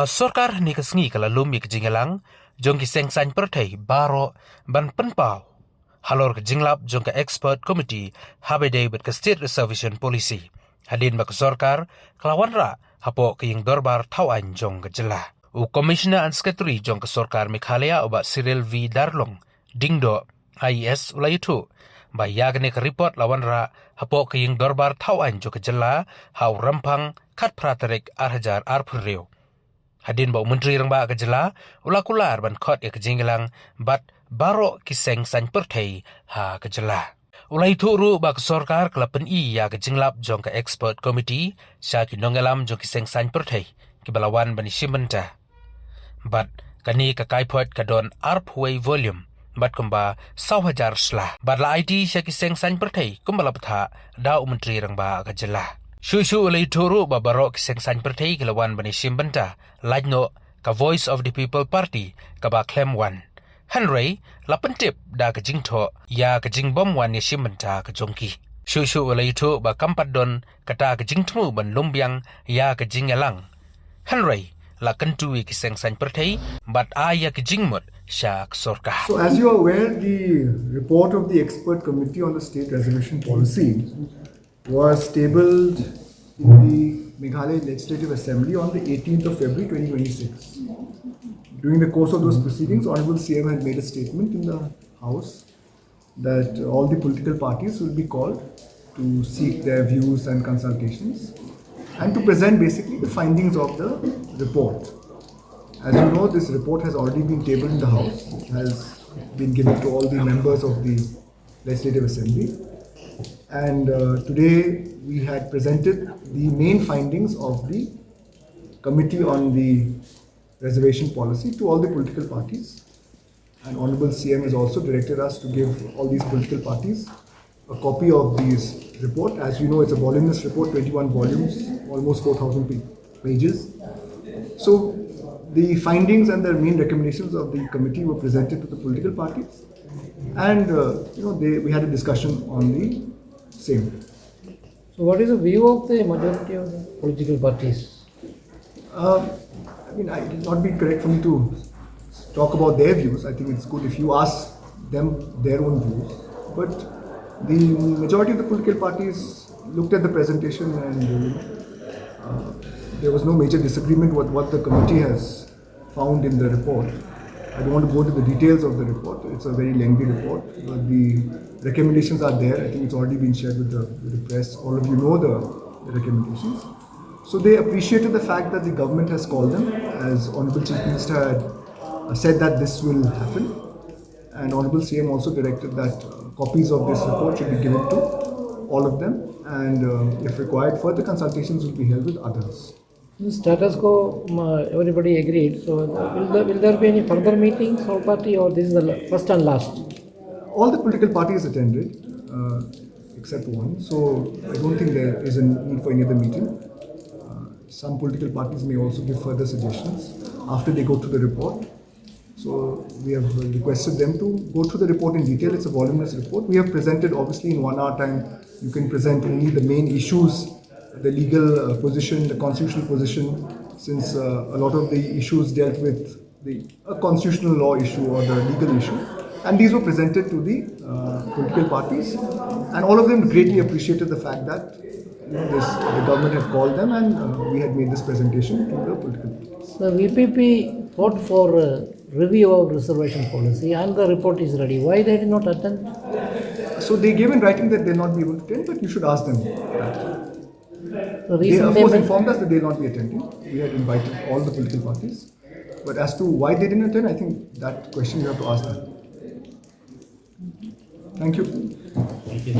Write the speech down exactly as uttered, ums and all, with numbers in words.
Sorkar hynne ka sngi ka la lum ïa ka jingïalang jong ki seng saiñ pyrthei baroh ban pynpaw halor ka jinglap jong ka expert committee haba ïadei bad ka State Reservation Policy, hadien ba ka sorkar ka la wanrah hapoh ka ïing dorbar thaw aiñ jong ka jylla. U Commissioner and Secretary jong ka sorkar Meghalaya, u Bah Cyril V Darlong Diengdoh, I A S, u la ïathuh ba ïa kane ka report la wanrah hapoh ka ïing dorbar thaw aiñ jong ka jylla ha u Rymphang, khatphra tarik, ar hajar arphew hynriew. Hadien ba u Myntri Rangbah ka jylla u la kular ban khot ïa ka jingïalang bad baroh ki seng saiñ pyrthei ha ka jylla. U la ïathuh ruh ba ka sorkar ka la pyni ïa ka jinglap jong ka expert committee sha ki nongïalam jong ki seng saiñ pyrthei kiba la wan ban ïashim bynta. Bad kane ka kaiphod ka don arphew wei volume bad kumba saw hajar sla. Bad la aiti sha ki seng saiñ pyrthei kumba la bthah da u Myntri Rangbah ka jylla. Shuh shuh u la ïathuh ruh ba baroh ki seng saiñ pyrthei ki la wan ban ïashim bynta lait noh ka Voice of the People Party kaba khlem wan. Hynrei la pyntip da ka jingthoh ïa ka jingbym wan ïashim bynta ka jong ki. Shuh shuh u la ïathuh ba kam pat don kata ka jingthmu ban lum biang ïa ka jingïalang. Hynrei la kyntu ïa ki seng saiñ pyrthei bad ai ïa ka jingmut sha ka sorkar. So as you are aware, the report of the expert committee on the state reservation policy was tabled in the Meghalaya Legislative Assembly on the eighteenth of February twenty twenty-six. During the course of those proceedings, Honorable C M had made a statement in the House that all the political parties will be called to seek their views and consultations and to present basically the findings of the report. As you know, this report has already been tabled in the House. It has been given to all the members of the Legislative Assembly. And uh, today we had presented the main findings of the Committee on the Reservation Policy to all the political parties. And Honorable C M has also directed us to give all these political parties a copy of these report. As you know, it's a voluminous report, twenty-one volumes, almost four thousand pa- pages. So the findings and the main recommendations of the committee were presented to the political parties, and uh, you know they, we had a discussion on the same. So what is the view of the majority of the political parties? Um, I mean, it would not be correct for me to talk about their views. I think it's good if you ask them their own views. But the majority of the political parties looked at the presentation and uh, there was no major disagreement with what the committee has found in the report. I don't want to go into the details of the report. It's a very lengthy report, but the recommendations are there. I think it's already been shared with the, with the press. All of you know the, the recommendations. So they appreciated the fact that the government has called them, as Honorable Chief Minister had uh, said that this will happen. And Honorable C M also directed that uh, copies of this report should be given to all of them. And uh, if required, further consultations will be held with others. Status quo, um, uh, everybody agreed. So, uh, will there, will there be any further meetings, all party, or this is the la- first and last? All the political parties attended, uh, except one. So, I don't think there is a need for any other meeting. Uh, some political parties may also give further suggestions after they go through the report. So we have requested them to go through the report in detail. It's a voluminous report. We have presented, obviously, in one hour time, you can present only the main issues, the legal uh, position, the constitutional position, since uh, a lot of the issues dealt with the a constitutional law issue or the legal issue. And these were presented to the uh, political parties, and all of them greatly appreciated the fact that you know, this, the government had called them and uh, we had made this presentation to the political parties. So V P P fought for a review of reservation policy and the report is ready. Why they did not attend? So they gave in writing that they'll not be able to attend, but you should ask them that. The reason they, of course, informed us that they'll not be attending. We had invited all the political parties. But as to why they didn't attend, I think that question you have to ask them. Thank you. Thank you.